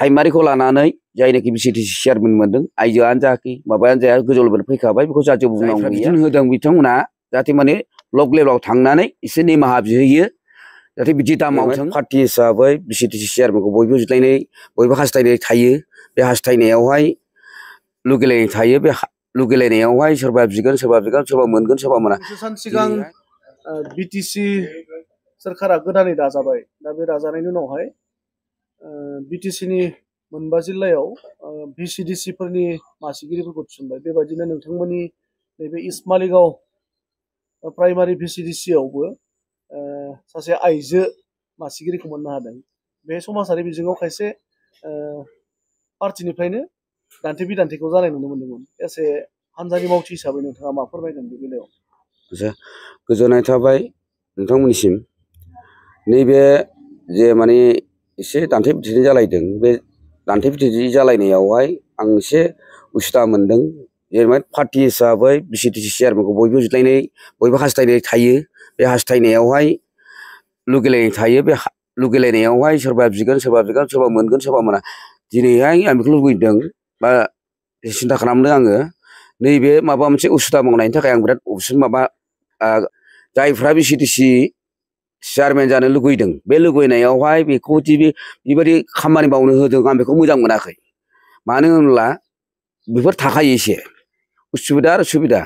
प्राइमारिखौ लानानै जायनाखि बिसिटिसि चेयारमेन मोनदों आइजोआनो जायाखै माबायानो जाया गोजौ लेभेल फैखाबाय बेखौ जाहाथे बुंनांगौ बिथोन होदों बिथांमोना जाहाथे माने ब्लक लेभेलाव थांनानै एसे निमाहा बिहैयो जाहाथे बिदि दा मावथों पार्टि हिसाबै बिसिटिसि चेयारमेनखौ बयबो जुजिलायनाय बयबो हास्थायनाय थायो बे हास्थायनायावहाय लुगैलायनाय थायो बे लुगैलायनायावहाय सोरबा बिगोन सोरबा मोनगोन सोरबा मोना सान सिगां बिटिसि सोरखारा गोदानै दाजाबाय दा बे दाजानायनि उनावहाय बिटिसिनि मोनबा जिल्लायाव भिसिडिसिफोरनि मासिगिरिफोरखौ थिसनबाय बेबायदिनो नोंथांमोननि नैबे इस्ट मालिगाव प्राइमारि भिसिडिसियावबो सासे आइजो मासिगिरिखौ मोननो हादों बे समाजारि बिजोङाव खायसे पार्टिनिफ्रायनो दान्थे बिदान्थेखौ जानाय नुनो मोन्दोंमोन एसे हानजानि मावथि हिसाबै नोंथाङा मा फोरमायगोन बे बेलायाव गोजोननाय थाबाय नोंथांमोननिसिम नैबे जे माने एसे दान्थे बिदान्थे जालायदों बे दान्थे बिदान्थे जालायनायावहाय आं एसे उसुबिदा मोनदों जेनेबा पार्टि हिसाबै बिसिटिसि चेयारमेनखौ बयबो जुजिलायनाय बयबो हास्थायनाय थायो बे हास्थायनायावहाय लुगैलायनाय थायो बे लुगैलायनायावहाय सोरबा बिगोन सोरबा मोनगोन सोरबा मोना दिनैहाय आं बेखौ लुगैदों बा सिन्था खालामदों आङो नैबे माबा मोनसे उसुबिदा मावनायनि थाखाय आं बिराद माबा जायफ्रा बिसिटिसि चेयारमेन जानो लुगैदों बे लुगैनायावहाय बेखौ बेबायदि खामानि मावनो होदों आं बेखौ मोजां मोनाखै मानो होनब्ला बेफोर थाखायो एसे उसुबिदा आरो सुबिदा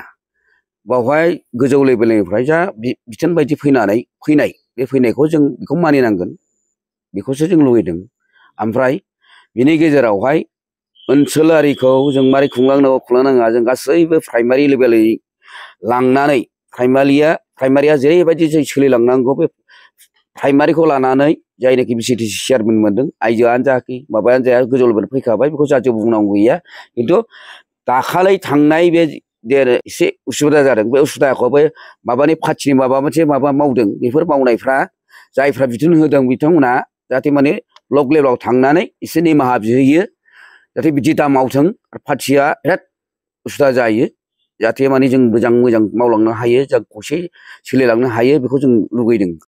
बावहाय गोजौ लेभेलनिफ्राय जा बिथोन बायदि फैनाय बे फैनायखौ जों बेखौ मानिनांगोन बेखौसो जों लुगैदों ओमफ्राय बिनि गेजेरावहाय ओनसोलारिखौ जों मारै खुंलांनाङा जों गासैबो प्राइमारि लेभेलै लांनानै प्राइमारिया जेरैबायदि जों सोलिलांनांगौ बे प्राइमारिखौ लानानै जायनाखि बिसिटिसि चेयारमेन मोनदों आइजोआनो जायाखै माबायानो जाया गोजौ लेभेल फैखाबाय बेखौ जाहाथे बुंनांगौ गैया खिन्थु दाखालै थांनाय बे एसे उसुबिदा जादों बे उसुबिदाखौ बे माबानि पार्टिनि माबा मोनसे माबा मावदों बेफोर मावनायफ्रा जायफ्रा बिथोन होदों बिथांमोना जाहाथे माने ब्लक लेभेलाव थांनानै एसे निमाहा बिहैयो जाहाथे बिदि दा मावथों पार्टिया बिराद उसुबिदा जायो जाहाथे माने जों मोजां मावलांनो हायो जों खौसे सोलिलांनो हायो बेखौ जों लुगैदों।